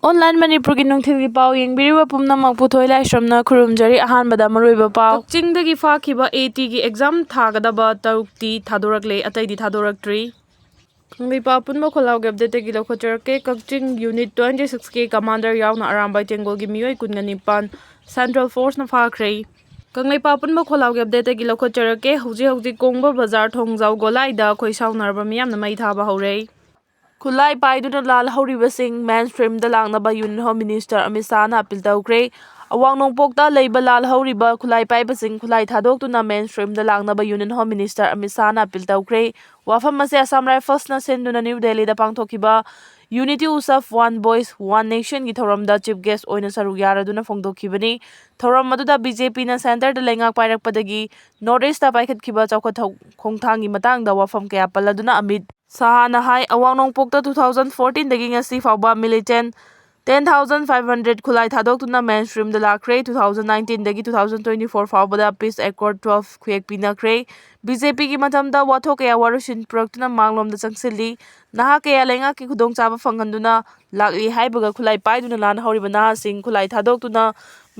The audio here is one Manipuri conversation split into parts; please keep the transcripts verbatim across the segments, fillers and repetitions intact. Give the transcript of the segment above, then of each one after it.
Online ꯃꯅꯤꯄꯨꯔꯒꯤ ꯅꯨꯡꯊꯤꯜꯒꯤ ꯄꯥꯎ ꯌꯦꯡꯕꯤꯔꯤꯕ ꯄꯨꯝꯅꯃꯛꯄꯨ ꯊꯣꯏ ꯂꯥꯏꯁ꯭ꯔꯝꯅ ꯈꯨꯔꯨꯝꯖꯔꯤ꯫ ꯑꯍꯥꯟꯕꯗ ꯃꯔꯨꯑꯣꯏꯕ ꯄꯥꯎ꯫ ꯀꯛꯆꯤꯡꯗꯒꯤ ꯐꯥꯈꯤꯕ ATꯒꯤ exam ꯊꯥꯒꯗꯕ ꯇꯔꯨꯛꯇꯤ ꯊꯥꯗꯣꯔꯛꯂꯦ, ꯑꯇꯩꯗꯤ ꯊꯥꯗꯣꯔꯛꯇ꯭ꯔꯤ꯫ ꯀꯪꯂꯩꯄꯥꯛ ꯑꯄꯨꯟꯕ ꯈꯣꯜꯂꯥꯎꯒꯤ updateꯇꯒꯤ ꯂꯧꯈꯠꯆꯔꯛꯀꯦ꯫ ꯀꯛꯆꯤꯡ Unit twenty sixꯀꯤ commander ꯌꯥꯎꯅ ꯑꯔꯥꯝꯕꯥꯏ ꯇꯦꯡꯒꯣꯜꯒꯤ ꯃꯤꯑꯣꯏ ꯀꯨꯟꯒ ꯅꯤꯄꯥꯟ Central Forceꯅ ꯐꯥꯈ꯭ꯔꯦ꯫ ꯀꯪꯂꯩꯄꯥꯛ ꯑꯄꯨꯟꯕ ꯈꯣꯜꯂꯥꯎꯒꯤ updateꯇꯒꯤ ꯂꯧꯈꯠꯆꯔꯛꯀꯦ꯫ ꯍꯧꯖꯤꯛ ꯍꯧꯖꯤꯛ ꯀꯣꯡꯕ ꯕꯖꯥꯔ ꯊꯣꯡꯖꯥꯎ ꯒꯣꯂꯥꯏꯗ ꯈꯣꯏ ꯁꯥꯎꯅꯔꯕ ꯃꯤꯌꯥꯝꯅ ꯃꯩ ꯊꯥꯕ ꯍꯧꯔꯦ꯫ ꯈꯨꯠꯂꯥꯏ ꯄꯥꯏꯗꯨꯅ ꯂꯥꯜ ꯍꯧꯔꯤꯕꯁꯤꯡ mainstreamꯗ ꯂꯥꯛꯅꯕ Union Home Minister Amit ꯁꯥꯍꯅ appeal ꯇꯧꯈ꯭ꯔꯦ꯫ ꯑꯋꯥꯡ ꯅꯣꯡꯄꯣꯛꯇ ꯂꯩꯕ ꯂꯥꯜ ꯍꯧꯔꯤꯕ ꯈꯨꯠꯂꯥꯏ ꯄꯥꯏꯕꯁꯤꯡ ꯈꯨꯠꯂꯥꯏ ꯊꯥꯗꯣꯛꯇꯨꯅ mainstreamꯗ ꯂꯥꯛꯅꯕ Union Home Minister Amit ꯁꯥꯍꯅ appeal ꯇꯧꯈ꯭ꯔꯦ꯫ ꯋꯥꯐꯝ ꯑꯁꯤ Assam Riflesꯅ ꯁꯤꯟꯗꯨꯅ ꯅ꯭ꯌꯨ ꯗꯦꯜꯂꯤꯗ ꯄꯥꯡꯊꯣꯛꯈꯤꯕ Unity Utsav One Voice One Nationꯒꯤ ꯊꯧꯔꯝꯗ chief guest ꯑꯣꯏꯅ ꯁꯔꯨꯛ ꯌꯥꯔꯗꯨꯅ ꯐꯣꯡꯗꯣꯛꯈꯤꯕꯅꯤ꯫ ꯊꯧꯔꯝ ꯑꯗꯨꯗ BJPꯅ centreꯗ ꯂꯩꯉꯥꯛ ꯄꯥꯏꯔꯛꯄꯗꯒꯤ North Eastꯇ ꯄꯥꯏꯈꯠꯈꯤꯕ ꯆꯥꯎꯈꯠ ꯊꯧ-, ꯈꯣꯡꯊꯥꯡꯒꯤ ꯃꯇꯥꯡꯗ ꯋꯥꯐꯝ ꯀꯌꯥ ꯄꯜꯂꯗꯨꯅ ꯑꯃꯤꯠ ꯁꯥꯍꯅ ꯍꯥꯏ, ꯑꯋꯥꯡ ꯅꯣꯡꯄꯣꯛꯇ two thousand fourteenꯗꯒꯤ ꯉꯁꯤ ꯐꯥꯎꯕ militant ten thousand five hundred ꯈꯨꯠꯂꯥꯏ ꯊꯥꯗꯣꯛꯇꯨꯅ mainstreamꯗ ꯂꯥꯛꯈ꯭ꯔꯦ꯫ Two thousand nineteenꯗꯒꯤ two thousand twenty-four ꯐꯥꯎꯕꯗ peace accord twelve ꯈꯨꯌꯦꯛ ꯄꯤꯅꯈ꯭ꯔꯦ꯫ BJPꯒꯤ ꯃꯇꯝꯗ ꯋꯥꯊꯣꯛ ꯀꯌꯥ ꯋꯥꯔꯣꯏꯁꯤꯟ ꯄꯨꯔꯛꯇꯨꯅ ꯃꯥꯡꯂꯣꯝꯗ ꯆꯪꯁꯤꯜꯂꯤ꯫ ꯅꯍꯥ ꯀꯌꯥ ꯂꯩꯉꯥꯛꯀꯤ ꯈꯨꯗꯣꯡꯆꯥꯕ ꯐꯪꯍꯟꯗꯨꯅ ꯂꯥꯛꯂꯤ ꯍꯥꯏꯕꯒ ꯈꯨꯠꯂꯥꯏ ꯄꯥꯏꯗꯨꯅ ꯂꯥꯟ ꯍꯧꯔꯤꯕ ꯅꯍꯥꯁꯤꯡ ꯈꯨꯠꯂꯥꯏ ꯊꯥꯗꯣꯛꯇꯨꯅ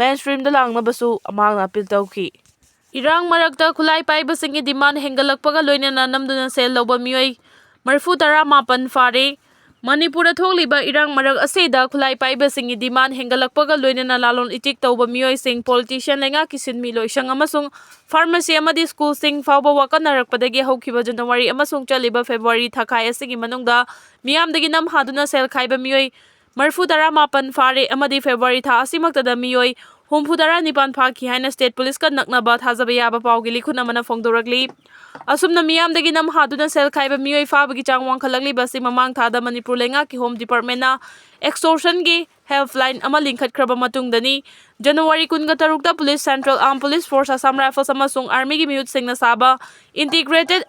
mainstreamꯗ ꯂꯥꯛꯅꯕꯁꯨ ꯃꯍꯥꯛꯅ appeal ꯇꯧꯈꯤ꯫ ꯏꯔꯥꯡ ꯃꯔꯛꯇ ꯈꯨꯠꯂꯥꯏ ꯄꯥꯏꯕꯁꯤꯡꯒꯤ demand ꯍꯦꯟꯒꯠꯂꯛꯄꯒ ꯂꯣꯏꯅꯅ ꯅꯝꯗꯨꯅ ꯁꯦꯜ ꯂꯧꯕ ꯃꯤꯑꯣꯏ ꯃꯔꯤꯐꯨ ꯇꯔꯥ ꯃꯥꯄꯟ ꯐꯥꯔꯦ꯫ ꯃꯅꯤꯄꯨꯔꯗ ꯊꯣꯛꯂꯤꯕ ꯏꯔꯥꯡ ꯃꯔꯛ ꯑꯁꯤꯗ ꯈꯨꯠꯂꯥꯏ ꯄꯥꯏꯕꯁꯤꯡꯒꯤ demand ꯍꯦꯟꯒꯠꯂꯛꯄꯒ ꯂꯣꯏꯅꯅ ꯂꯥꯂꯣꯟ ꯏꯇꯤꯛ ꯇꯧꯕ ꯃꯤꯑꯣꯏꯁꯤꯡ, politician, ꯂꯩꯉꯥꯛꯀꯤ ꯁꯤꯟꯃꯤ ꯂꯣꯏꯁꯪ ꯑꯃꯁꯨꯡ pharmacy ꯑꯃꯗꯤ schoolꯁꯤꯡ ꯐꯥꯎꯕ ꯋꯥꯀꯠꯅꯔꯛꯄꯗꯒꯤ ꯍꯧꯈꯤꯕ January ꯑꯃꯁꯨꯡ ꯆꯠꯂꯤꯕ February ꯊꯥꯈꯥꯏ ꯑꯁꯤꯒꯤ ꯃꯅꯨꯡꯗ ꯃꯤꯌꯥꯝꯗꯒꯤ ꯅꯝ ꯍꯥꯗꯨꯅ ꯁꯦꯜ ꯈꯥꯏꯕ ꯃꯤꯑꯣꯏ ꯃꯔꯤꯐꯨ ꯇꯔꯥ ꯃꯥꯄꯟ ꯐꯥꯔꯦ ꯑꯃꯗꯤ February ꯊꯥ ꯑꯁꯤꯃꯛꯇꯗ ꯃꯤꯑꯣꯏ ꯍꯨꯝꯐꯨ ꯇꯔꯥ ꯅꯤꯄꯥꯟ ꯐꯥꯈꯤ ꯍꯥꯏꯅ state policeꯀ ꯅꯛꯅꯕ ꯊꯥꯖꯕ ꯌꯥꯕ ꯄꯥꯎꯒꯤ ꯂꯤꯈꯨꯟ ꯑꯃꯅ ꯐꯣꯡꯗꯣꯔꯛꯂꯤ꯫ ꯑꯁꯨꯝꯅ ꯃꯤꯌꯥꯝꯗꯒꯤ ꯅꯝ ꯍꯥꯗꯨꯅ ꯁꯦꯜ ꯈꯥꯏꯕ ꯃꯤꯑꯣꯏ ꯐꯥꯕꯒꯤ ꯆꯥꯡ ꯋꯥꯡꯈꯠꯂꯛꯂꯤꯕ ꯑꯁꯤ ꯃꯃꯥꯡ ꯊꯥꯗ ꯃꯅꯤꯄꯨꯔ ꯂꯩꯉꯥꯛꯀꯤ Home Departmentꯅ extortionꯒꯤ helpline ꯑꯃ ꯂꯤꯡꯈꯠꯈ꯭ꯔꯕ ꯃꯇꯨꯡꯗꯅꯤ꯫ January ꯀꯨꯟꯒ ꯇꯔꯨꯛꯇ police, Central Armed Police Force, Assam Rifles ꯑꯃꯁꯨꯡ armyꯒꯤ ꯃꯤꯍꯨꯠꯁꯤꯡꯅ ꯁꯥꯕ Integrated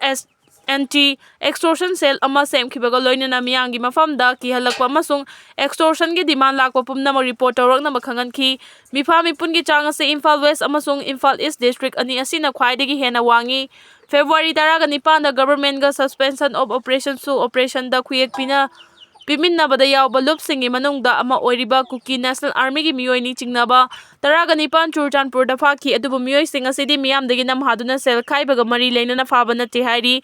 Anti Extortion Cell ꯑꯃ ꯁꯦꯝꯈꯤꯕꯒ ꯂꯣꯏꯅꯅ ꯃꯤꯌꯥꯝꯒꯤ ꯃꯐꯝꯗ ꯀꯤꯍꯜꯂꯛꯄ ꯑꯃꯁꯨꯡ extortionꯒꯤ demand ꯂꯥꯛꯄ ꯄꯨꯝꯅꯃꯛ report ꯇꯧꯔꯛꯅꯕ ꯈꯪꯍꯟꯈꯤ꯫ ꯃꯤꯐꯥ ꯃꯤꯄꯨꯟꯒꯤ ꯆꯥꯡ ꯑꯁꯤ ꯏꯝꯐꯥꯜ West ꯑꯃꯁꯨꯡ ꯏꯝꯐꯥꯜ East district ꯑꯅꯤ ꯑꯁꯤꯅ ꯈ꯭ꯋꯥꯏꯗꯒꯤ ꯍꯦꯟꯅ ꯋꯥꯡꯉꯤ꯫ February ꯇꯔꯥꯒ ꯅꯤꯄꯥꯟꯗ governmentꯒ suspension of operationꯁꯨ operationꯗ ꯈꯨꯌꯦꯛ ꯄꯤꯅ ꯄꯤꯃꯤꯟꯅꯕꯗ ꯌꯥꯎꯕ ꯂꯨꯞꯁꯤꯡꯒꯤ ꯃꯅꯨꯡꯗ ꯑꯃ ꯑꯣꯏꯔꯤꯕ ꯀꯨꯀꯤ ꯅꯦꯁꯅꯦꯜ ꯑꯥꯔꯃꯤꯒꯤ ꯃꯤꯑꯣꯏꯅꯤ ꯆꯤꯡꯅꯕ ꯇꯔꯥꯒ ꯅꯤꯄꯥꯟ ꯆꯨꯔꯆꯥꯟꯄꯨꯔꯗ ꯐꯥꯈꯤ꯫ ꯑꯗꯨꯕꯨ ꯃꯤꯑꯣꯏꯁꯤꯡ ꯑꯁꯤꯗꯤ ꯃꯤꯌꯥꯝꯗꯒꯤ ꯅꯝꯍꯥꯗꯨꯅ ꯁꯦꯜ ꯈꯥꯏꯕꯒ ꯃꯔꯤ ꯂꯩꯅꯅ ꯐꯥꯕ ꯅꯠꯇꯦ ꯍꯥꯏꯔꯤ꯫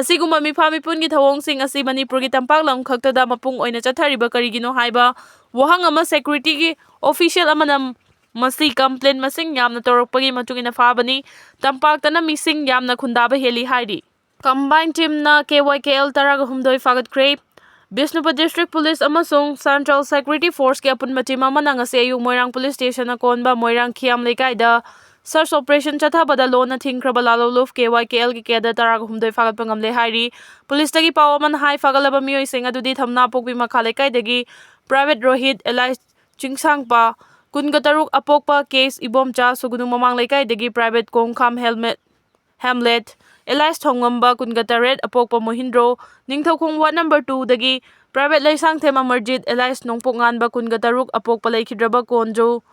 ꯑꯁꯤꯒꯨꯝꯕ ꯃꯤꯐꯥ ꯃꯤꯄꯨꯟꯒꯤ ꯊꯧꯑꯣꯡꯁꯤꯡ ꯑꯁꯤ ꯃꯅꯤꯄꯨꯔꯒꯤ ꯇꯝꯄꯥꯛ ꯂꯝ ꯈꯛꯇꯗ ꯃꯄꯨꯡ ꯑꯣꯏꯅ ꯆꯠꯊꯔꯤꯕ ꯀꯔꯤꯒꯤꯅꯣ ꯍꯥꯏꯕ ꯋꯥꯍꯪ ꯑꯃ ꯁꯦꯀ꯭ꯌꯨꯔꯤꯇꯤꯒꯤ ꯑꯣꯐꯤꯁꯤꯌꯦꯜ ꯑꯃꯅ ꯃꯁꯤ ꯀꯝꯄ꯭ꯂꯦꯟ ꯃꯁꯤꯡ ꯌꯥꯝꯅ ꯇꯧꯔꯛꯄꯒꯤ ꯃꯇꯨꯡ ꯏꯟꯅ ꯐꯥꯕꯅꯤ꯫ ꯇꯝꯄꯥꯛꯇꯅ ꯃꯤꯁꯤꯡ ꯌꯥꯝꯅ ꯈꯨꯟꯗꯥꯕ ꯍꯦꯜꯂꯤ ꯍꯥꯏꯔꯤ꯫ ꯀꯝꯕꯥꯏꯟ ꯇꯤꯝꯅ ꯀꯦ ꯋꯥꯏ ꯀꯦ ꯑꯦꯜ ꯇꯔꯥꯒ ꯍꯨꯝꯗꯣꯏ ꯐꯥꯒꯠꯈ꯭ꯔꯦ꯫ ꯕꯤꯁꯅꯨꯄꯨꯔ ꯗꯤꯁꯇ꯭ꯔꯤꯛ ꯄꯨꯂꯤꯁ ꯑꯃꯁꯨꯡ ꯁꯦꯟꯇ꯭ꯔꯦꯜ ꯁꯦꯀ꯭ꯌꯨꯔꯤꯇꯤ ꯐꯣꯔꯁꯀꯤ ꯑꯄꯨꯟꯕ ꯇꯤꯝ ꯑꯃꯅ ꯉꯁꯤ ꯑꯌꯨꯛ ꯃꯣꯏꯔꯥꯡ ꯄꯨꯂꯤꯁ ꯁ꯭ꯇꯦꯁꯟꯅ ꯀꯣꯟꯕ ꯃꯣꯏꯔꯥꯡ ꯈꯤꯌꯥꯝ ꯂꯩꯀꯥꯏꯗ ꯁꯔꯆ ꯑꯣꯄꯔꯦꯁꯟ ꯆꯠꯊꯕꯗ ꯂꯣꯟꯅ ꯊꯤꯡꯈ꯭ꯔꯕ ꯂꯥꯂꯣꯂꯨꯞ ꯀꯦ ꯋꯥꯏ ꯀꯦ ꯑꯦꯜꯒꯤ ꯀꯦꯗꯔ ꯇꯔꯥꯒ ꯍꯨꯝꯗꯣꯏ ꯐꯥꯒꯠꯄ ꯉꯝꯂꯦ ꯍꯥꯏꯔꯤ꯫ ꯄꯨꯂꯤꯁꯇꯒꯤ ꯄꯥꯎ ꯑꯃꯅ ꯍꯥꯏ, ꯐꯥꯒꯠꯂꯕ ꯃꯤꯑꯣꯏꯁꯤꯡ ꯑꯗꯨꯗꯤ ꯊꯝꯅꯥꯄꯣꯛꯄꯤ ꯃꯈꯥ ꯂꯩꯀꯥꯏꯗꯒꯤ ꯄ꯭ꯔꯥꯏꯚꯦꯠ ꯔꯣꯍꯤꯠ ꯑꯦꯂꯥꯏꯁ ꯆꯤꯡꯁꯥꯡꯄ, ꯀꯨꯟꯒ ꯇꯔꯨꯛ ꯑꯄꯣꯛꯄ ꯀꯦ ꯑꯦꯁ ꯏꯕꯣꯝꯆꯥ, ꯁꯨꯒꯨꯅꯨ ꯃꯃꯥꯡ ꯂꯩꯀꯥꯏꯗꯒꯤ ꯄ꯭ꯔꯥꯏꯚꯦꯠ ꯀꯣꯡꯈꯥꯝ ꯍꯦꯜꯃꯦꯠ ꯍꯦꯝꯂꯦꯠ ꯑꯦꯂꯥꯏꯁ ꯊꯣꯡꯉꯝꯕ, ꯀꯨꯟꯒ ꯇꯔꯦꯠ ꯑꯄꯣꯛꯄ ꯃꯣꯍꯤꯟꯗ꯭ꯔꯣ, ꯅꯤꯡꯊꯧꯈꯣꯡ ꯋꯥꯔꯗ ꯅꯝꯕꯔ ꯇꯨꯗꯒꯤ ꯄ꯭ꯔꯥꯏꯚꯦꯠ ꯂꯩꯁꯥꯡꯊꯦꯝ ꯑꯃꯔꯖꯤꯠ ꯑꯦꯂꯥꯏꯁ ꯅꯣꯡꯄꯣꯛ ꯉꯥꯟꯕ, ꯀꯨꯟꯒ ꯇꯔꯨꯛ ꯑꯄꯣꯛꯄ ꯂꯩꯈꯤꯗ꯭ꯔꯕ ꯀꯣꯟꯖꯣ,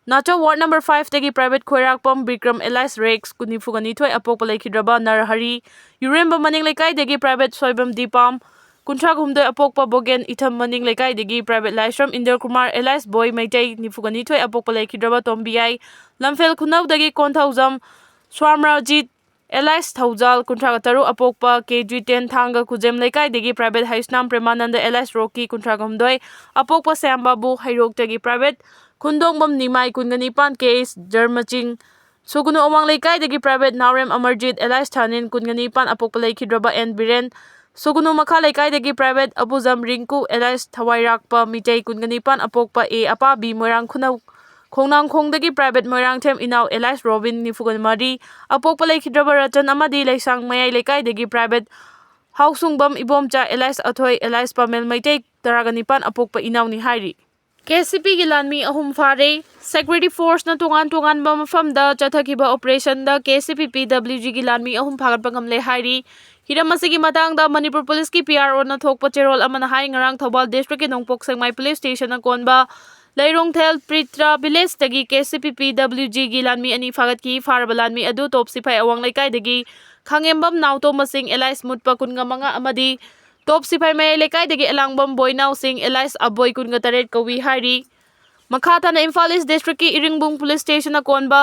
ꯅꯥꯆꯧ ꯋꯥꯔꯗ ꯅꯝꯕꯔ ꯐꯥꯏꯚꯇꯒꯤ private Khoirakpam Bikram alias Rex, ꯀꯨꯟ ꯅꯤꯐꯨꯒ ꯅꯤꯊꯣꯏ ꯑꯄꯣꯛꯄ ꯂꯩꯈꯤꯗ꯭ꯔꯕ ꯅꯔꯍꯔꯤ, ꯌꯨꯔꯦꯝꯕ ꯃꯅꯤꯡ ꯂꯩꯀꯥꯏꯗꯒꯤ ꯄ꯭ꯔꯥꯏꯚꯦꯠ ꯁꯣꯏꯕꯝ ꯗꯤꯄꯥꯝ, ꯀꯨꯟꯊ꯭ꯔꯥꯒ ꯍꯨꯝꯗꯣꯏ ꯑꯄꯣꯛꯄ ꯕꯣꯒꯦꯟ ꯏꯊꯝ ꯃꯅꯤꯡ ꯂꯩꯀꯥꯏꯗꯒꯤ ꯄ꯭ꯔꯥꯏꯚꯦꯠ ꯂꯥꯏꯁ꯭ꯔꯝ ꯏꯟꯗ꯭ꯔ ꯀꯨꯃꯥꯔ ꯑꯦꯂꯥꯏꯁ ꯕꯣꯏ ꯃꯩꯇꯩ, ꯅꯤꯐꯨꯒ ꯅꯤꯊꯣꯏ ꯑꯄꯣꯛꯄ ꯂꯩꯈꯤꯗ꯭ꯔꯕ ꯇꯣꯝꯕꯤꯌꯥꯏ, ꯂꯝꯐꯦꯜ ꯈꯨꯅꯧꯗꯒꯤ ꯀꯣꯟꯊꯧꯖꯝ ꯁ꯭ꯋꯥꯝꯔꯥꯖꯤꯠ ꯑꯦꯂꯥꯏꯁ ꯊꯧꯖꯥꯜ, ꯀꯨꯟꯊ꯭ꯔꯥꯒ ꯇꯔꯨꯛ ꯑꯄꯣꯛꯄ ꯀꯦ ꯖꯤꯇꯦꯟ ꯊꯥꯡꯒ ꯈꯨꯖꯦꯝ ꯂꯩꯀꯥꯏꯗꯒꯤ ꯄ꯭ꯔꯥꯏꯚꯦꯠ ꯍꯩꯁꯅꯥꯝ ꯄ꯭ꯔꯦꯃꯥꯅꯟꯗ ꯑꯦꯂꯥꯏꯁ ꯔꯣꯀꯤ, ꯀꯨꯟꯊ꯭ꯔꯥꯒ ꯍꯨꯝꯗꯣꯏ ꯑꯄꯣꯛꯄ ꯁ꯭ꯌꯥꯝ ꯕꯥꯕꯨ ꯍꯩꯔꯣꯛꯇꯒꯤ ꯄ꯭ꯔꯥꯏꯚꯦꯠ ꯈꯨꯟꯗꯣꯡꯕꯝ ꯅꯤꯃꯥꯏ, ꯀꯨꯟꯒ ꯅꯤꯄꯥꯟ ꯀꯦ ꯑꯦꯁ ꯖꯔꯃꯆꯤꯡ, ꯁꯨꯒꯨꯅꯨ ꯑꯋꯥꯡ ꯂꯩꯀꯥꯏꯗꯒꯤ ꯄ꯭ꯔꯥꯏꯚꯦꯠ ꯅꯥꯎꯔꯦꯝ ꯑꯃꯔꯖꯤꯠ ꯑꯦꯂꯥꯏꯁ ꯊꯥꯅꯤꯟ, ꯀꯨꯟꯒ ꯅꯤꯄꯥꯟ ꯑꯄꯣꯛꯄ ꯂꯩꯈꯤꯗ꯭ꯔꯕ ꯑꯦꯟ ꯕꯤꯔꯦꯟ, ꯁꯨꯒꯨꯅꯨ ꯃꯈꯥ ꯂꯩꯀꯥꯏꯗꯒꯤ ꯄ꯭ꯔꯥꯏꯚꯦꯠ ꯑꯕꯨꯖꯝ ꯔꯤꯡꯀꯨ ꯑꯦꯂꯥꯏꯁ ꯊꯋꯥꯏꯔꯥꯛꯄ ꯃꯤꯇꯩ, ꯀꯨꯟꯒ ꯅꯤꯄꯥꯟ ꯑꯄꯣꯛꯄ ꯑꯦ ꯑꯄꯥꯕꯤ, ꯃꯣꯏꯔꯥꯡ ꯈꯨꯅꯧ ꯈꯣꯡꯅꯥꯡꯈꯣꯡꯗꯒꯤ ꯄ꯭ꯔꯥꯏꯚꯦꯠ ꯃꯣꯏꯔꯥꯡꯊꯦꯝ ꯏꯅꯥꯎ ꯑꯦꯂꯥꯏꯁ ꯔꯣꯕꯤꯟ, ꯅꯤꯐꯨꯒ ꯃꯔꯤ ꯑꯄꯣꯛꯄ ꯂꯩꯈꯤꯗ꯭ꯔꯕ ꯔꯇꯟ ꯑꯃꯗꯤ ꯂꯩꯁꯥꯡ ꯃꯌꯥꯏ ꯂꯩꯀꯥꯏꯗꯒꯤ private ꯍꯥꯎꯁꯨꯡꯕꯝ Ibomcha alias ꯑꯊꯣꯏ alias ꯄꯥꯃꯦꯜ Meitei, ꯇꯔꯥꯒ ꯅꯤꯄꯥꯟ ꯑꯄꯣꯛꯄ ꯏꯅꯥꯎꯅꯤ ꯍꯥꯏꯔꯤ꯫ ꯀꯦ ꯁꯤ ꯄꯤꯒꯤ ꯂꯥꯟꯃꯤ ꯑꯍꯨꯝ ꯐꯥꯔꯦ꯫ ꯁꯦꯀ꯭ꯌꯨꯔꯤꯇꯤ ꯐꯣꯔꯁꯅ ꯇꯣꯉꯥꯟ ꯇꯣꯉꯥꯟꯕ ꯃꯐꯝꯗ ꯆꯠꯊꯈꯤꯕ ꯑꯣꯄꯔꯦꯁꯟꯗ ꯀꯦ ꯁꯤ ꯄꯤ ꯄꯤ ꯗꯕ꯭ꯂꯤꯎ ꯖꯤꯒꯤ ꯂꯥꯟꯃꯤ ꯑꯍꯨꯝ ꯐꯥꯒꯠꯄ ꯉꯝꯂꯦ ꯍꯥꯏꯔꯤ꯫ ꯍꯤꯔꯝ ꯑꯁꯤꯒꯤ ꯃꯇꯥꯡꯗ ꯃꯅꯤꯄꯨꯔ ꯄꯨꯂꯤꯁꯀꯤ ꯄꯤ ꯑꯥꯔ ꯑꯣꯅ ꯊꯣꯛꯄ ꯆꯦꯔꯣꯜ ꯑꯃꯅ ꯍꯥꯏ, ꯉꯔꯥꯡ ꯊꯧꯕꯥꯜ ꯗꯤꯁꯇ꯭ꯔꯤꯛꯀꯤ ꯅꯣꯡꯄꯣꯛ ꯁꯦꯛꯃꯥꯏ ꯄꯨꯂꯤꯁ ꯁ꯭ꯇꯦꯁꯟꯅ ꯀꯣꯟꯕ ꯂꯩꯔꯣꯡꯊꯦꯜ ꯄ꯭ꯔꯤꯇ꯭ꯔꯥ ꯚꯤꯂꯦꯖꯇꯒꯤ ꯀꯦ ꯁꯤ ꯄꯤ ꯄꯤ ꯗꯕ꯭ꯂꯤꯎ ꯖꯤꯒꯤ ꯂꯥꯟꯃꯤ ꯑꯅꯤ ꯐꯥꯒꯠꯈꯤ꯫ ꯐꯥꯔꯕ ꯂꯥꯟꯃꯤ ꯑꯗꯨ ꯇꯣꯞ ꯁꯤꯐꯥꯏ ꯑꯋꯥꯡ ꯂꯩꯀꯥꯏꯗꯒꯤ ꯈꯥꯉꯦꯝꯕꯝ ꯅꯥꯎꯇꯣꯝꯕ ꯁꯤꯡ ꯑꯦꯂꯥꯏꯁ ꯃꯨꯠꯄ, ꯀꯨꯟꯒ ꯃꯉꯥ ꯑꯃꯗꯤ ꯇꯣꯞ ꯁꯤꯐꯥꯏ ꯃꯌꯥꯏ ꯂꯩꯀꯥꯏꯗꯒꯤ ꯑꯦꯂꯥꯡꯕꯝ ꯕꯣꯏꯅꯥꯎꯁꯤꯡ alias ꯑꯕꯣꯏ ꯀꯨꯟꯒ ꯇꯔꯦꯠ ꯀꯧꯏ ꯍꯥꯏꯔꯤ꯫ ꯃꯈꯥ ꯇꯥꯅ ꯏꯝꯐꯥꯜ ꯏꯁ ꯗꯤꯁꯇ꯭ꯔꯤꯛꯀꯤ ꯏꯔꯤꯡꯕꯨꯡ ꯄꯨꯂꯤꯁ ꯁ꯭ꯇꯦꯁꯟ ꯑꯀꯣꯟꯕ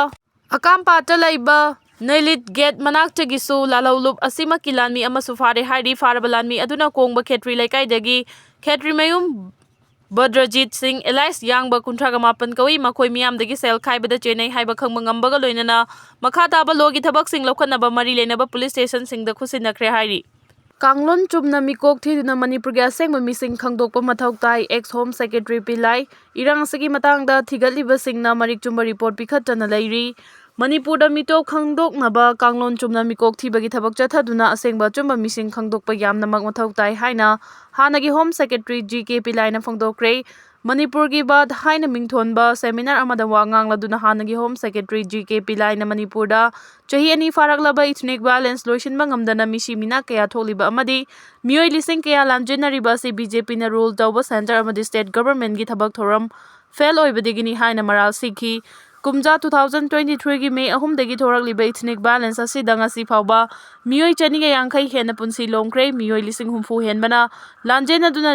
ꯑꯀꯥꯝꯄꯥꯠꯇ ꯂꯩꯕ ꯅꯩꯂꯤꯠ ꯒꯦꯠ ꯃꯅꯥꯛꯇꯒꯤꯁꯨ ꯂꯥꯜꯍꯧꯂꯨꯞ ꯑꯁꯤꯃꯛꯀꯤ ꯂꯥꯟꯃꯤ ꯑꯃꯁꯨ ꯐꯥꯔꯦ ꯍꯥꯏꯔꯤ꯫ ꯐꯥꯔꯕ ꯂꯥꯟꯃꯤ ꯑꯗꯨꯅ ꯀꯣꯡꯕ ꯈꯦꯇ꯭ꯔꯤ ꯂꯩꯀꯥꯏꯗꯒꯤ ꯈꯦꯇ꯭ꯔꯤꯃꯌꯨꯝ ꯕꯗ꯭ꯔꯖꯤꯠ ꯁꯤꯡ alias ꯌꯥꯡꯕ ꯀꯨꯟꯊ꯭ꯔꯥꯒ ꯃꯥꯄꯟ ꯀꯧꯏ꯫ ꯃꯈꯣꯏ ꯃꯤꯌꯥꯝꯗꯒꯤ ꯁꯦꯜ ꯈꯥꯏꯕꯗ ꯆꯦꯟꯅꯩ ꯍꯥꯏꯕ ꯈꯪꯕ ꯉꯝꯕꯒ ꯂꯣꯏꯅꯅ ꯃꯈꯥ ꯇꯥꯕ ꯂꯣꯒꯤ ꯊꯕꯛꯁꯤꯡ ꯂꯧꯈꯠꯅꯕ ꯃꯔꯤ ꯂꯩꯅꯕ ꯄꯨꯂꯤꯁ ꯁ꯭ꯇꯦꯁꯟꯁꯤꯡꯗ ꯈꯨꯠꯁꯤꯟꯅꯈ꯭ꯔꯦ ꯍꯥꯏꯔꯤ꯫ ꯀꯥꯡꯂꯣꯟ ꯆꯨꯝꯅ ꯃꯤꯀꯣꯛ ꯊꯤꯗꯨꯅ ꯃꯅꯤꯄꯨꯔꯒꯤ ꯑꯁꯦꯡꯕ ꯃꯤꯁꯤꯡ ꯈꯪꯗꯣꯛꯄ ꯃꯊꯧ ꯇꯥꯏ, ꯑꯦꯛꯁ ꯍꯣꯝ ꯁꯦꯀ꯭ꯔꯦꯇꯔꯤ ꯄꯤꯂꯥꯏ꯫ ꯏꯔꯥꯡ ꯑꯁꯤꯒꯤ ꯃꯇꯥꯡꯗ ꯊꯤꯒꯠꯂꯤꯕꯁꯤꯡꯅ ꯃꯔꯤꯛ ꯆꯨꯝꯕ ꯔꯤꯄꯣꯔꯠ ꯄꯤꯈꯠꯇꯅ ꯂꯩꯔꯤ꯫ ꯃꯅꯤꯄꯨꯔꯗ ꯃꯤꯇꯣꯞ ꯈꯪꯗꯣꯛꯅꯕ ꯀꯥꯡꯂꯣꯟ ꯆꯨꯝꯅ ꯃꯤꯀꯣꯛ ꯊꯤꯕꯒꯤ ꯊꯕꯛ ꯆꯠꯊꯗꯨꯅ ꯑꯁꯦꯡꯕ ꯑꯆꯨꯝꯕ ꯃꯤꯁꯤꯡ ꯈꯪꯗꯣꯛꯄ ꯌꯥꯝꯅꯃꯛ ꯃꯊꯧ ꯇꯥꯏ ꯍꯥꯏꯅ ꯍꯥꯟꯅꯒꯤ ꯍꯣꯝ ꯁꯦꯀ꯭ꯔꯦꯇꯔꯤ ꯖꯤ ꯀꯦ ꯄꯤꯂꯥꯏꯅ ꯐꯣꯡꯗꯣꯛꯈ꯭ꯔꯦ꯫ ꯃꯅꯤꯄꯨꯔꯒꯤ ꯕꯥꯠ ꯍꯥꯏꯅ ꯃꯤꯡꯊꯣꯟꯕ ꯁꯦꯃꯤꯅꯥꯔ ꯑꯃꯗ ꯋꯥ ꯉꯥꯡꯂꯗꯨꯅ ꯍꯥꯟꯅꯒꯤ ꯍꯣꯝ ꯁꯦꯀ꯭ꯔꯦꯇꯔꯤ ꯖꯤ ꯀꯦ ꯄꯤꯂꯥꯏꯅ ꯃꯅꯤꯄꯨꯔꯗ ꯆꯍꯤ ꯑꯅꯤ ꯐꯥꯔꯛꯂꯕ ꯏꯊꯅꯤꯛ ꯚꯥꯏꯑꯣꯂꯦꯟꯁ ꯂꯣꯏꯁꯤꯟꯕ ꯉꯝꯗꯅ ꯃꯤꯁꯤ ꯃꯤꯅꯥ ꯀꯌꯥ ꯊꯣꯛꯂꯤꯕ ꯑꯃꯗꯤ ꯃꯤꯑꯣꯏ ꯂꯤꯁꯤꯡ ꯀꯌꯥ ꯂꯥꯟꯖꯦꯟꯅꯔꯤꯕ ꯑꯁꯤ ꯕꯤ ꯖꯦ ꯄꯤꯅ ꯔꯨꯜ ꯇꯧꯕ ꯁꯦꯟꯇꯔ ꯑꯃꯗꯤ ꯁ꯭ꯇꯦꯠ ꯒꯚꯔꯟꯃꯦꯟꯠꯀꯤ ꯊꯕꯛ ꯊꯧꯔꯝ ꯐꯦꯜ ꯑꯣꯏꯕꯗꯒꯤꯅꯤ ꯍꯥꯏꯅ ꯃꯔꯥꯜ ꯁꯤꯈꯤ꯫ ꯀꯨꯝꯖꯥ two thousand twenty threeꯒꯤ ꯃꯦ ꯑꯍꯨꯝꯗꯒꯤ ꯊꯣꯔꯛꯂꯤꯕ ꯏꯊꯅꯤꯛ ꯚꯥꯏꯑꯣꯂꯦꯟꯁ ꯑꯁꯤꯗ ꯉꯁꯤ ꯐꯥꯎꯕ ꯃꯤꯑꯣꯏ ꯆꯅꯤꯒ ꯌꯥꯡꯈꯩ ꯍꯦꯟꯅ ꯄꯨꯟꯁꯤ ꯂꯣꯡꯈ꯭ꯔꯦ, ꯃꯤꯑꯣꯏ ꯂꯤꯁꯤꯡ ꯍꯨꯝꯐꯨ ꯍꯦꯟꯕꯅ ꯂꯥꯟꯖꯦꯟꯅꯗꯨꯅ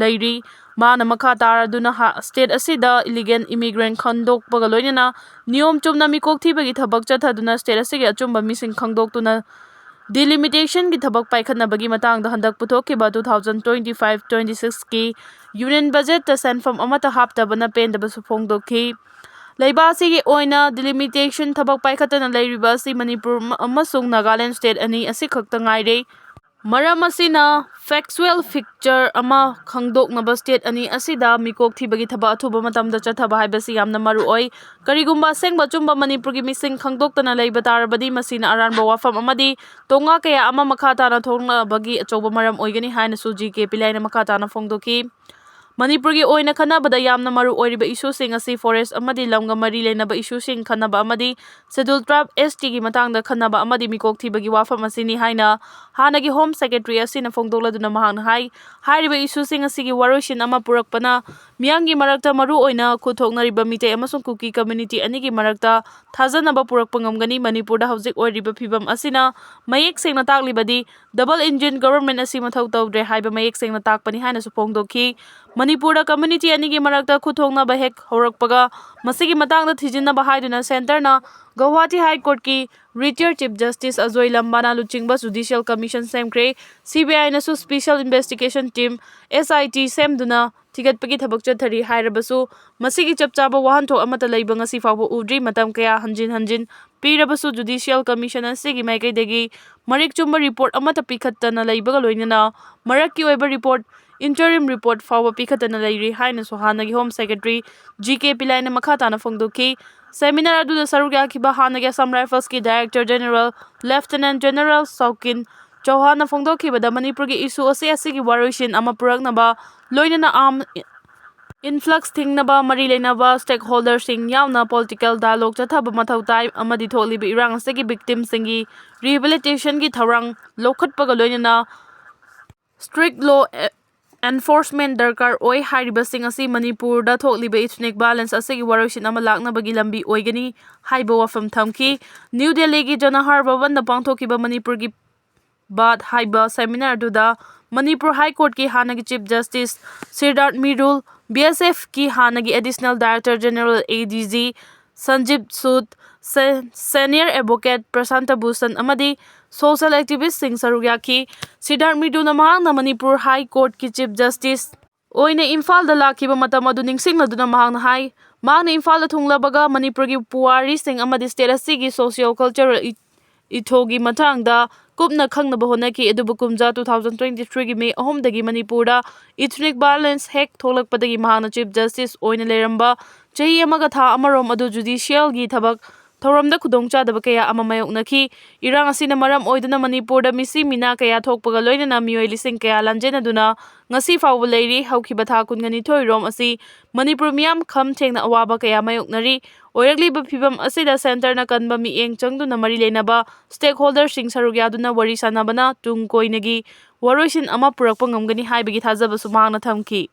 ꯂꯩꯔꯤ꯫ ꯃꯥꯅ ꯃꯈꯥ ꯇꯥꯔꯗꯨꯅ ꯍꯥ-, ꯁ꯭ꯇꯦꯠ ꯑꯁꯤꯗ ꯏꯂꯤꯒꯦꯜ ꯏꯃꯤꯒ꯭ꯔꯦꯟꯠ ꯈꯟꯗꯣꯛꯄꯒ ꯂꯣꯏꯅꯅ ꯅꯤꯌꯣꯝ ꯆꯨꯝꯅ ꯃꯤꯀꯣꯛ ꯊꯤꯕꯒꯤ ꯊꯕꯛ ꯆꯠꯊꯗꯨꯅ ꯁ꯭ꯇꯦꯠ ꯑꯁꯤꯒꯤ ꯑꯆꯨꯝꯕ ꯃꯤꯁꯤꯡ ꯈꯪꯗꯣꯛꯇꯨꯅ ꯗꯤꯂꯤꯃꯤꯇꯦꯁꯟꯒꯤ ꯊꯕꯛ ꯄꯥꯏꯈꯠꯅꯕꯒꯤ ꯃꯇꯥꯡꯗ ꯍꯟꯗꯛ ꯄꯨꯊꯣꯛꯈꯤꯕ two thousand twenty five twenty sixꯀꯤ ꯌꯨꯅꯤꯌꯟ ꯕꯖꯦꯠꯇ ꯁꯦꯟꯐꯝ ꯑꯃꯠꯇ ꯍꯥꯞꯇꯕꯅ ꯄꯦꯟꯗꯕꯁꯨ ꯐꯣꯡꯗꯣꯛꯈꯤ꯫ ꯂꯩꯕꯥꯛ ꯑꯁꯤꯒꯤ ꯑꯣꯏꯅ ꯗꯤꯂꯤꯃꯤꯇꯦꯁꯟ ꯊꯕꯛ ꯄꯥꯏꯈꯠꯇꯅ ꯂꯩꯔꯤꯕ ꯑꯁꯤ ꯃꯅꯤꯄꯨꯔ ꯑꯃ-, ꯑꯃꯁꯨꯡ ꯅꯥꯒꯥꯂꯦꯟ ꯁ꯭ꯇꯦꯠ ꯑꯅꯤ ꯑꯁꯤꯈꯛꯇ ꯉꯥꯏꯔꯦ꯫ ꯃꯔꯝ ꯑꯁꯤꯅ ꯐꯦꯛꯆꯨꯑꯦꯜ ꯐꯤꯛꯆꯔ ꯑꯃ ꯈꯪꯗꯣꯛꯅꯕ ꯁ꯭ꯇꯦꯠ ꯑꯅꯤ ꯑꯁꯤꯗ ꯃꯤꯀꯣꯛ ꯊꯤꯕꯒꯤ ꯊꯕꯛ ꯑꯊꯨꯕ ꯃꯇꯝꯗ ꯆꯠꯊꯕ ꯍꯥꯏꯕꯁꯤ ꯌꯥꯝꯅ ꯃꯔꯨ ꯑꯣꯏ꯫ ꯀꯔꯤꯒꯨꯝꯕ ꯑꯁꯦꯡꯕ ꯑꯆꯨꯝꯕ ꯃꯅꯤꯄꯨꯔꯒꯤ ꯃꯤꯁꯤꯡ ꯈꯪꯗꯣꯛꯇꯅ ꯂꯩꯕ ꯇꯥꯔꯕꯗꯤ ꯃꯁꯤꯅ ꯑꯔꯥꯟꯕ ꯋꯥꯐꯝ ꯑꯃꯗꯤ ꯇꯣꯉꯥ ꯀꯌꯥ ꯑꯃ ꯃꯈꯥ ꯇꯥꯅ ꯊꯣꯛꯅꯕꯒꯤ ꯑꯆꯧꯕ ꯃꯔꯝ ꯑꯣꯏꯒꯅꯤ ꯍꯥꯏꯅꯁꯨ ꯖꯤ ꯀꯦ ꯄꯤꯂꯥꯏꯅ ꯃꯈꯥ ꯇꯥꯅ ꯐꯣꯡꯗꯣꯛꯈꯤ꯫ ꯃꯅꯤꯄꯨꯔꯒꯤ ꯑꯣꯏꯅ ꯈꯟꯅꯕꯗ ꯌꯥꯝꯅ ꯃꯔꯨ ꯑꯣꯏꯔꯤꯕ ꯏꯁꯨꯁꯤꯡ ꯑꯁꯤ ꯐꯣꯔꯦꯁ ꯑꯃꯗꯤ ꯂꯝꯒ ꯃꯔꯤ ꯂꯩꯅꯕ ꯏꯁꯨꯁꯤꯡ ꯈꯟꯅꯕ ꯑꯃꯗꯤ ꯁꯦꯗꯨꯜ ꯇ꯭ꯔꯥꯏꯕ ꯑꯦꯁ ꯇꯤꯒꯤ ꯃꯇꯥꯡꯗ ꯈꯟꯅꯕ ꯑꯃꯗꯤ ꯃꯤꯀꯣꯛ ꯊꯤꯕꯒꯤ ꯋꯥꯐꯝ ꯑꯁꯤꯅꯤ ꯍꯥꯏꯅ ꯍꯥꯟꯅꯒꯤ ꯍꯣꯝ ꯁꯦꯀ꯭ꯔꯦꯇꯔꯤ ꯑꯁꯤꯅ ꯐꯣꯡꯗꯣꯛꯂꯗꯨꯅ ꯃꯍꯥꯛꯅ ꯍꯥꯏ꯫ ꯍꯥꯏꯔꯤꯕ ꯏꯁꯨꯁꯤꯡ ꯑꯁꯤꯒꯤ ꯋꯥꯔꯣꯏꯁꯤꯟ ꯑꯃ ꯄꯨꯔꯛꯄꯅ ꯃꯤꯌꯥꯝꯒꯤ ꯃꯔꯛꯇ ꯃꯔꯨ ꯑꯣꯏꯅ ꯈꯨꯠ ꯊꯣꯛꯅꯔꯤꯕ ꯃꯤꯇꯩ ꯑꯃꯁꯨꯡ ꯀꯨꯀꯤ ꯀꯝꯃ꯭ꯌꯨꯅꯤꯇꯤ ꯑꯅꯤꯒꯤ ꯃꯔꯛꯇ ꯊꯥꯖꯅꯕ ꯄꯨꯔꯛꯄ ꯉꯝꯒꯅꯤ꯫ ꯃꯅꯤꯄꯨꯔꯗ ꯍꯧꯖꯤꯛ ꯑꯣꯏꯔꯤꯕ ꯐꯤꯕꯝ ꯑꯁꯤꯅ ꯃꯌꯦꯛ ꯁꯦꯡꯅ ꯇꯥꯛꯂꯤꯕꯗꯤ ꯗꯕꯜ ꯏꯟꯖꯤꯟ ꯒꯣꯚꯔꯟꯃꯦꯟꯠ ꯑꯁꯤ ꯃꯊꯧ ꯇꯧꯗ꯭ꯔꯦ ꯍꯥꯏꯕ ꯃꯌꯦꯛ ꯁꯦꯡꯅ ꯇꯥꯛꯄꯅꯤ ꯍꯥꯏꯅꯁꯨ ꯐꯣꯡꯗꯣꯛꯈꯤ꯫ ꯃꯅꯤꯄꯨꯔꯗ ꯀꯝꯃ꯭ꯌꯨꯅꯤꯇꯤ ꯑꯅꯤꯒꯤ ꯃꯔꯛꯇ ꯈꯨꯠ ꯊꯣꯛꯅꯕ ꯍꯦꯛ ꯍꯧꯔꯛꯄꯒ ꯃꯁꯤꯒꯤ ꯃꯇꯥꯡꯗ ꯊꯤꯖꯤꯟꯅꯕ ꯍꯥꯏꯗꯨꯅ ꯁꯦꯟꯇꯔꯅ ꯒꯧꯍꯥꯇꯤ ꯍꯥꯏ ꯀꯣꯔꯠꯀꯤ ꯔꯤꯇꯥꯌꯔ ꯆꯤꯐ ꯖꯁꯇꯤꯁ ꯑꯖꯣꯏ ꯂꯝꯕꯥꯅ ꯂꯨꯆꯤꯡꯕ ꯖꯨꯗꯤꯁꯤꯌꯦꯜ ꯀꯃꯤꯁꯟ ꯁꯦꯝꯈ꯭ꯔꯦ꯫ ꯁꯤ ꯕꯤ ꯑꯥꯏꯅꯁꯨ special investigation team, S I T, ꯁꯦꯝꯗꯨꯅ ꯊꯤꯒꯠꯄꯒꯤ ꯊꯕꯛ ꯆꯠꯊꯔꯤ ꯍꯥꯏꯔꯕꯁꯨ ꯃꯁꯤꯒꯤ ꯆꯞ ꯆꯥꯕ ꯋꯥꯍꯟꯊꯣꯛ ꯑꯃꯠꯇ ꯂꯩꯕ ꯉꯁꯤ ꯐꯥꯎꯕ ꯎꯗ꯭ꯔꯤ꯫ ꯃꯇꯝ ꯀꯌꯥ ꯍꯟꯖꯤꯟ ꯍꯟꯖꯤꯟ ꯄꯤꯔꯕꯁꯨ ꯖꯨꯗꯤꯁꯤꯌꯦꯜ ꯀꯃꯤꯁꯟ ꯑꯁꯤꯒꯤ ꯃꯥꯏꯀꯩꯗꯒꯤ ꯃꯔꯤꯛ ꯆꯨꯝꯕ ꯔꯤꯄꯣꯔꯠ ꯑꯃꯠꯇ ꯄꯤꯈꯠꯇꯅ ꯂꯩꯕꯒ ꯂꯣꯏꯅꯅ ꯃꯔꯛꯀꯤ ꯑꯣꯏꯕ ꯔꯤꯄꯣꯔꯠ, ꯏꯟꯇꯔꯤꯝ ꯔꯤꯄꯣꯔꯠ ꯐꯥꯎꯕ ꯄꯤꯈꯠꯇꯅ ꯂꯩꯔꯤ ꯍꯥꯏꯅꯁꯨ ꯍꯥꯟꯅꯒꯤ ꯍꯣꯝ ꯁꯦꯀ꯭ꯔꯦꯇꯔꯤ ꯖꯤ ꯀꯦ ꯄꯤꯂꯥꯏꯅ ꯃꯈꯥ ꯇꯥꯅ ꯐꯣꯡꯗꯣꯛꯈꯤ꯫ ꯁꯦꯃꯤꯅꯥꯔ ꯑꯗꯨꯗ ꯁꯔꯨꯛ ꯌꯥꯈꯤꯕ ꯍꯥꯟꯅꯒꯤ ꯑꯁꯥꯝ ꯔꯥꯏꯐꯜꯁꯀꯤ ꯗꯥꯏꯔꯦꯛꯇꯔ ꯖꯦꯅꯔꯦꯜ ꯂꯦꯐꯇꯤꯅꯦꯟꯠ ꯖꯦꯅꯔꯦꯜ ꯁꯧꯀꯤꯟ ꯆꯧꯍꯥꯟꯅ ꯐꯣꯡꯗꯣꯛꯈꯤꯕꯗ ꯃꯅꯤꯄꯨꯔꯒꯤ ꯏꯁꯨ ꯑꯁꯤ ꯑꯁꯤꯒꯤ ꯋꯥꯔꯣꯏꯁꯤꯟ ꯑꯃ ꯄꯨꯔꯛꯅꯕ ꯂꯣꯏꯅꯅ ꯑꯥꯔꯝ ꯏꯟꯐ꯭ꯂꯛꯁ ꯊꯤꯡꯅꯕ ꯃꯔꯤ ꯂꯩꯅꯕ ꯁ꯭ꯇꯦꯛꯍꯣꯜꯗꯔꯁꯤꯡ ꯌꯥꯎꯅ ꯄꯣꯂꯤꯇꯤꯀꯦꯜ ꯗꯥꯏꯂꯣꯒ ꯆꯠꯊꯕ ꯃꯊꯧ ꯇꯥꯏ ꯑꯃꯗꯤ ꯊꯣꯛꯂꯤꯕ ꯏꯔꯥꯡ ꯑꯁꯤꯒꯤ ꯚꯤꯛꯇꯤꯝꯁꯤꯡꯒꯤ ꯔꯤꯍꯦꯕꯤꯂꯤꯇꯦꯁꯟꯒꯤ ꯊꯧꯔꯥꯡ ꯂꯧꯈꯠꯄꯒ ꯂꯣꯏꯅꯅ ꯁ꯭ꯇ꯭ꯔꯤꯛ ꯂꯣ ꯑꯦꯟꯐꯣꯔꯁꯃꯦꯟꯠ ꯗꯔꯀꯥꯔ ꯑꯣꯏ ꯍꯥꯏꯔꯤꯕꯁꯤꯡ ꯑꯁꯤ ꯃꯅꯤꯄꯨꯔꯗ ꯊꯣꯛꯂꯤꯕ ꯏꯊꯅꯤꯛ ꯚꯥꯏꯑꯣꯂꯦꯟꯁ ꯑꯁꯤꯒꯤ ꯋꯥꯔꯣꯏꯁꯤꯟ ꯑꯃ ꯂꯥꯛꯅꯕꯒꯤ ꯂꯝꯕꯤ ꯑꯣꯏꯒꯅꯤ ꯍꯥꯏꯕ ꯋꯥꯐꯝ ꯊꯝꯈꯤ꯫ ꯅ꯭ꯌꯨ ꯗꯦꯜꯂꯤꯒꯤ ꯖꯅꯍꯔ ꯚꯕꯟꯗ ꯄꯥꯡꯊꯣꯛꯈꯤꯕ ꯃꯅꯤꯄꯨꯔꯒꯤ ꯕꯥꯠ ꯍꯥꯏꯕ ꯁꯦꯃꯤꯅꯥꯔ ꯑꯗꯨꯗ ꯃꯅꯤꯄꯨꯔ ꯍꯥꯏ ꯀꯣꯔꯠꯀꯤ ꯍꯥꯟꯅꯒꯤ ꯆꯤꯐ ꯖꯁꯇꯤꯁ ꯁꯤꯗꯥꯔꯊ ꯃꯤꯔꯨꯜ, ꯕꯤ ꯑꯦꯁ ꯑꯦꯐꯀꯤ ꯍꯥꯟꯅꯒꯤ ꯑꯦꯗꯤꯁꯅꯦꯜ ꯗꯥꯏꯔꯦꯛꯇꯔ ꯖꯦꯅꯔꯦꯜ ꯑꯦ ꯗꯤ ꯖꯤ ꯁꯟꯖꯤꯕ ꯁꯨꯗ, ꯁꯦ-, ꯁꯦꯅꯤꯌꯔ ꯑꯦꯗꯚꯣꯀꯦꯠ ꯄ꯭ꯔꯁꯥꯟꯇ ꯚꯨꯁꯟ ꯑꯃꯗꯤ ꯁꯣꯁꯤꯌꯦꯜ ꯑꯦꯛꯇꯤꯚꯤꯁ꯭ꯠꯁꯤꯡ ꯁꯔꯨꯛ ꯌꯥꯈꯤ꯫ ꯁꯤꯗꯥꯔꯊ ꯃꯤꯔꯨꯜꯅ ꯃꯍꯥꯛꯅ ꯃꯅꯤꯄꯨꯔ ꯍꯥꯏ ꯀꯣꯔꯠꯀꯤ ꯆꯤꯐ ꯖꯁꯇꯤꯁ ꯑꯣꯏꯅ ꯏꯝꯐꯥꯜꯗ ꯂꯥꯛꯈꯤꯕ ꯃꯇꯝ ꯑꯗꯨ ꯅꯤꯡꯁꯤꯡꯂꯗꯨꯅ ꯃꯍꯥꯛꯅ ꯍꯥꯏ, ꯃꯍꯥꯛꯅ ꯏꯝꯐꯥꯜꯗ ꯊꯨꯡꯂꯕꯒ ꯃꯅꯤꯄꯨꯔꯒꯤ ꯄꯨꯋꯥꯔꯤꯁꯤꯡ ꯑꯃꯗꯤ ꯁ꯭ꯇꯦꯠ ꯑꯁꯤꯒꯤ ꯁꯣꯁꯤꯌꯣ ꯀꯜꯆꯔꯦꯜ ꯏ-, ꯏꯊꯣꯒꯤ ꯃꯇꯥꯡꯗ ꯀꯨꯞꯅ ꯈꯪꯅꯕ ꯍꯣꯠꯅꯈꯤ꯫ ꯑꯗꯨꯕꯨ ꯀꯨꯝꯖꯥ two thousand twenty threeꯒꯤ ꯃꯦ ꯑꯍꯨꯝꯗꯒꯤ ꯃꯅꯤꯄꯨꯔꯗ ꯏꯊꯅꯤꯛ ꯚꯥꯏꯑꯣꯂꯦꯟꯁ ꯍꯦꯛ ꯊꯣꯛꯂꯛꯄꯗꯒꯤ ꯃꯍꯥꯛꯅ ꯆꯤꯐ ꯖꯁꯇꯤꯁ ꯑꯣꯏꯅ ꯂꯩꯔꯝꯕ ꯆꯍꯤ ꯑꯃꯒ ꯊꯥ ꯑꯃꯔꯣꯝ ꯑꯗꯨ ꯖꯨꯗꯤꯁꯤꯌꯦꯜꯒꯤ ꯊꯕꯛ ꯊꯧꯔꯝꯗ ꯈꯨꯗꯣꯡꯆꯥꯗꯕ ꯀꯌꯥ ꯑꯃ ꯃꯥꯌꯣꯛꯅꯈꯤ꯫ ꯏꯔꯥꯡ ꯑꯁꯤꯅ ꯃꯔꯝ ꯑꯣꯏꯗꯨꯅ ꯃꯅꯤꯄꯨꯔꯗ ꯃꯤꯁꯤ ꯃꯤꯅꯥ ꯀꯌꯥ ꯊꯣꯛꯄꯒ ꯂꯣꯏꯅꯅ ꯃꯤꯑꯣꯏ ꯂꯤꯁꯤꯡ ꯀꯌꯥ ꯂꯥꯟꯖꯦꯟꯅꯗꯨꯅ ꯉꯁꯤ ꯐꯥꯎꯕ ꯂꯩꯔꯤ꯫ ꯍꯧꯈꯤꯕ ꯊꯥ ꯀꯨꯟꯒꯅꯤꯊꯣꯏ ꯔꯣꯝ ꯑꯁꯤ ꯃꯅꯤꯄꯨꯔ ꯃꯤꯌꯥꯝ ꯈꯝ ꯊꯦꯡꯅ ꯑꯋꯥꯕ ꯀꯌꯥ ꯃꯥꯌꯣꯛꯅꯔꯤ꯫ ꯑꯣꯏꯔꯛꯂꯤꯕ ꯐꯤꯕꯝ ꯑꯁꯤꯗ centreꯅ ꯀꯟꯕ ꯃꯤꯠꯌꯦꯡ ꯆꯪꯗꯨꯅ ꯃꯔꯤ ꯂꯩꯅꯕ stakeholderꯁꯤꯡ ꯁꯔꯨꯛ ꯌꯥꯗꯨꯅ ꯋꯥꯔꯤ ꯁꯥꯟꯅꯕꯅ ꯇꯨꯡ ꯀꯣꯏꯅꯒꯤ ꯋꯥꯔꯣꯏꯁꯤꯟ ꯑꯃ ꯄꯨꯔꯛꯄ ꯉꯝꯒꯅꯤ ꯍꯥꯏꯕꯒꯤ ꯊꯥꯖꯕꯁꯨ ꯃꯍꯥꯛꯅ ꯊꯝꯈꯤ꯫